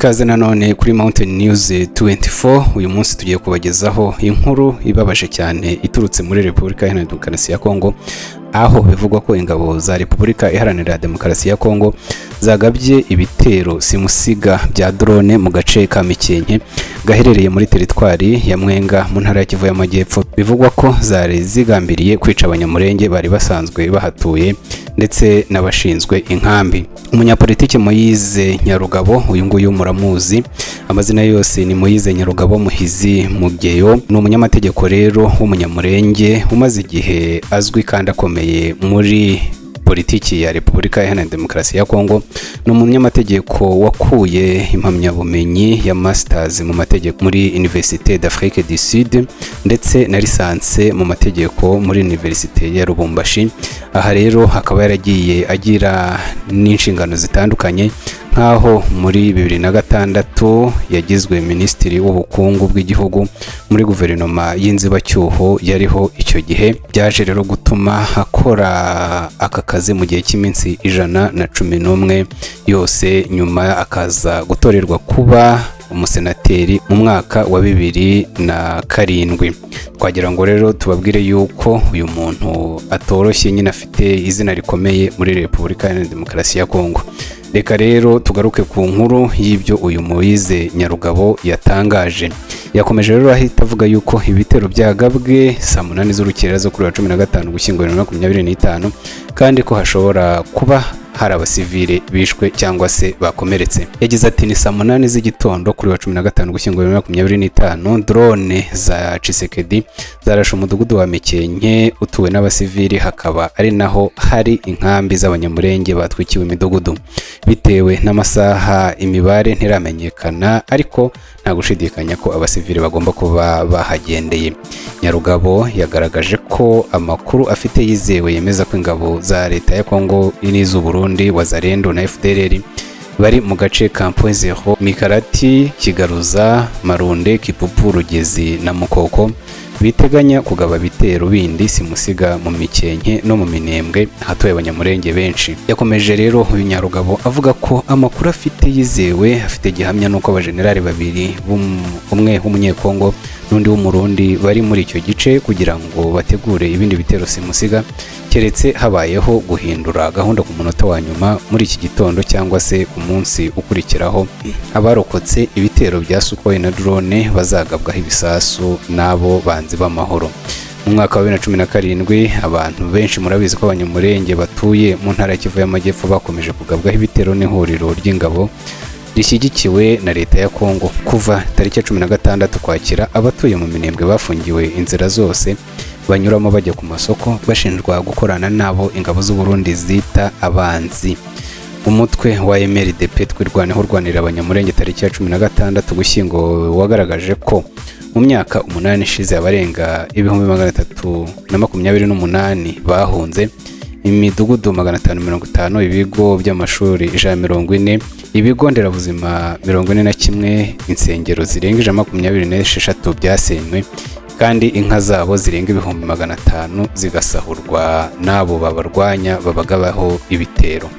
Ikaze nanone kuri Mountain News 24. Uyu munsi tugiye kubagezaho inkuru ibabaje cyane iturutse muri Repubulika Iharanira Demokarasi ya Kongo, aho bivugwa ko ingabo za Repubulika Iharanira Demokarasi ya Kongo zagabye ibitero simusiga bya drone mu gace ka Mikenke gaherereye muri teritwari ya Mwenga mu ntara ya Kivu y'Amajyepfo. Bivugwa ko zari zigambiriye kwica Abanyamurenge bari basanzwe bahatuye ndetse n'abashinzwe inkambi. Umunyapolitiki Moyize Nyarugabo, uyu nguyu muramuzi, amazina yose ni Moyize Nyarugabo Muhizi Mugeyo, ni umunyamategeko rero w'Umunyamurenge umaze igihe azwi kandi akomeye muri politiki ya Repubulika Iharanira Demokarasi ya Kongo. Ni umunyamategeko wakuye impamyabumenyi ya masters mu mategeko muri Université d'Afrique du Sud ndetse na licence mu mategeko muri Université ya Lubumbashi. Aha rero akaba yaragiye agira n'inshingano zitandukanye, nk'aho muri 2006 yagizwe minisitiri w'ubukungu bw'igihugu muri guverinoma y'inzibacyuho yariho icyo gihe. Byaje rero gutuma akora aka kazi mu gihe cy'iminsi 111 yose, nyuma akaza gutorerwa kuba umusenateri mu mwaka wa 2007. Twagira ngo rero tubabwire yuko uyu muntu atoroshye nyine, afite izina rikomeye muri Repubulika Iharanira Demokarasi ya Kongo. Reka rero tugaruke ku nkuru y'ibyo uyu Moyize Nyarugabo yatangaje. Yakomeje rero ahita avuga yuko ibitero byagabwe saa 8 z'urukerera zo kuri wa 15 Gushyingo 2025, kandi ko hashobora kuba hari abasivile bishwe cyangwa se bakomeretse. Yagize ati: "Ni saa 8 z'igitondo kuri wa 15 Gushyingo 2025, drone za Tshisekedi zarashe umudugudu wa Mikenke utuwe n'abasivili, hakaba ari naho hari inkambi z'Abanyamurenge batwikiwe imidugudu. Bitewe n'amasaha imibare ntiramenyekana, ariko nta gushidikanya ko abasivili bagomba kuba bahagendeye." Nyarugabo yagaragaje ko amakuru afite yizewe yemeza ko ingabo za leta ya Kongo n'iz'u Burundi, Wazalendo na FDLR, bari mu gace ka Point Zero, Mikarati, Kigaruza, Marunde, Kipupu, Rugezi na Mukoko, biteganya kugaba ibitero bindi simusiga mu Mikenke no mu Minembwe ahatuye Abanyamurenge benshi. Yakomeje rero uyu Nyarugabo avuga ko amakuru afite yizewe, afite gihamya, n'uko abajenerali babiri, umwe w'Umunyekongo n'undi w'Umurundi, bari muri icyo gice kugira ngo bategure ibindi bitero simusiga, keretse habayeho guhindura gahunda ku munota wa nyuma muri iki gitondo cyangwa se ku munsi ukurikiraho. Abarokotse ibitero bya Sukhoi na drone bazagabwaho ibisasu n'abo banzi b'amahoro. Mu mwaka wa 2017, abantu benshi murabizi ko Abanyamurenge batuye mu ntara ya Kivu y'Amajyepfo bakomeje kugabwaho ibitero n'ihuriro ry'ingabo rishyigikiwe na leta ya Kongo. Kuva tariki ya 16 Kwakira, abatuye mu Minembwe bafungiwe inzira zose banyuramo bajya ku masoko, bashinjwa gukorana n'abo ingabo z'u Burundi zita abanzi. Umutwe wa MRDP Twirwaneho urwanirira Abanyamurenge tariki ya 16 Gushyingo wagaragaje ko mu myaka 8 ishize abarenga 328,000 bahunze, imidugudu 550, ibigo by'amashuri 140, ibigo nderabuzima 41, insengero zirenga 126 byasenywe, kandi inka zabo zirenga 500,000 zigasahurwa n'abo babarwanya babagabaho ibitero.